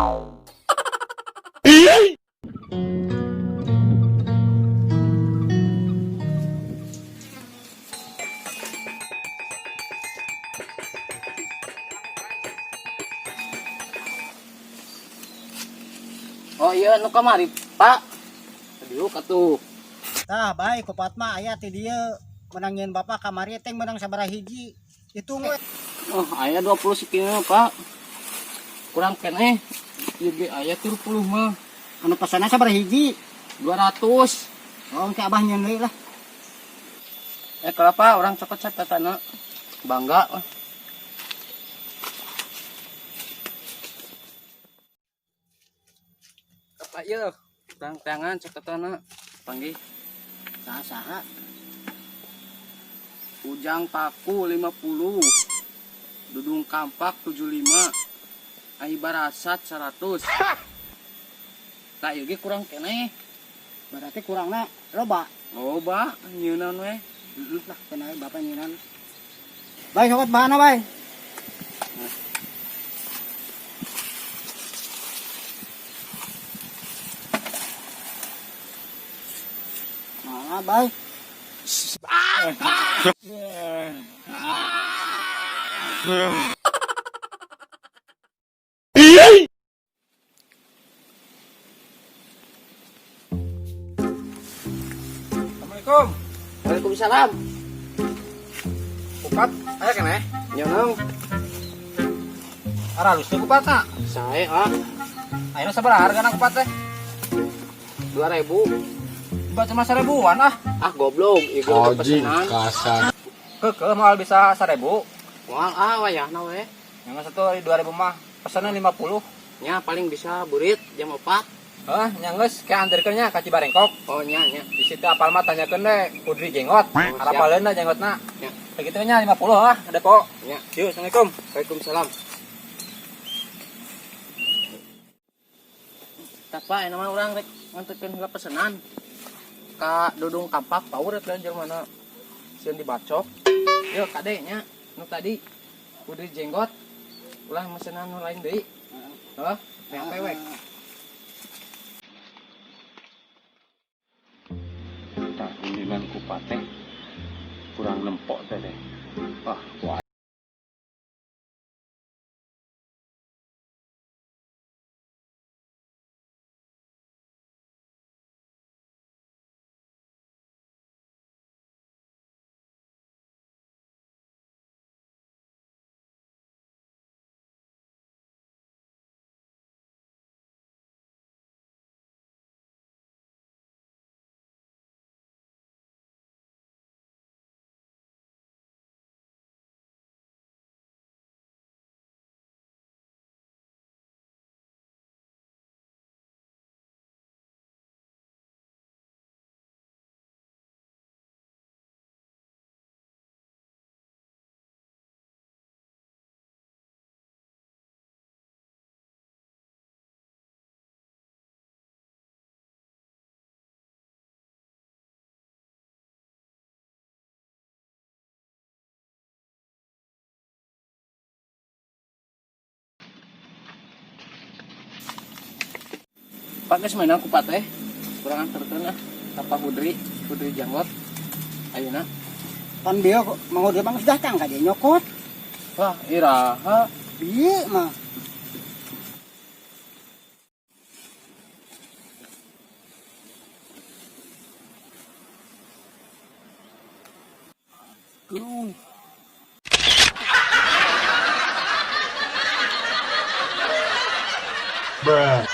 Oh iya, nu kamari, Pak. Diuk atuh. Tah, bae kupat mah aya ti dieu menang nyeun bapak kamari teh menang sabaraha hiji. Hitung we. Oh, aya 20 sekian, Pak. Kurang keneh. Ieu ge aya 30 mah. Anu pesanna sabaraha hiji? 200. Oh, engke abah nyeun deui lah. Eh, kenapa orang cokot catatana? Bangga. Ah. Apa ieu? Urang tangan catatana. Panggih. Saha saha? Ujang Paku 50. Dudung Kampak 75. Ai Barasat 100. Tah ieu ge kurang keneh. Berarti kurangna loba. Loba nyeunan we. Heeh lah, kena bapak nyeunan. Bae cokot bahanna bae. Mana bae? Assalamualaikum. Waalaikumsalam. Kupat, aya keneh? Nyeunang. Aralus teh kupat na. Sae ah. Ayeuna sabaraha hargana kupat teh? 2000. Baca cuma 1000-an ah. Ah goblok, ieu ge Anjing pesenan. kasar. Keukeuh moal bisa 1000. Moal ah wayahna we. Yang satu dari 2000 mah pesannya 50. Nya paling bisa burit jam 4. Heh, nya geus ke anterkeun nya ka Cibarengkok. Oh nya nya. Di situ apal mah tanyakeun deh Pudri Jenggot. Oh, siap. Arapaleun da jenggotna. Nya. Begitu nya 50 ah, depo. Nya. Yuk, Assalamualaikum. Waalaikumsalam. Tapa eta mah urang rek nganterkeun heula pesenan. Ka Dudung Kampak paur eta jelema mana sieun dibacok. Yeuh kade nya nu tadi Pudri Jenggot ulah mesenan nu lain deui. Heuh, PHP we. Tah nginan kupat teh kurang nempok teh teh. Ah, wah. Pak geus meunang kupat teh. Kurang anterkeun ah. Ka Pak Pudri, Pudri Janggot. Ayeuna. Pan bieu Mang Udri mah geus datang ka dieu nyokot. Wah, iraha. Bieu mah. Bruh.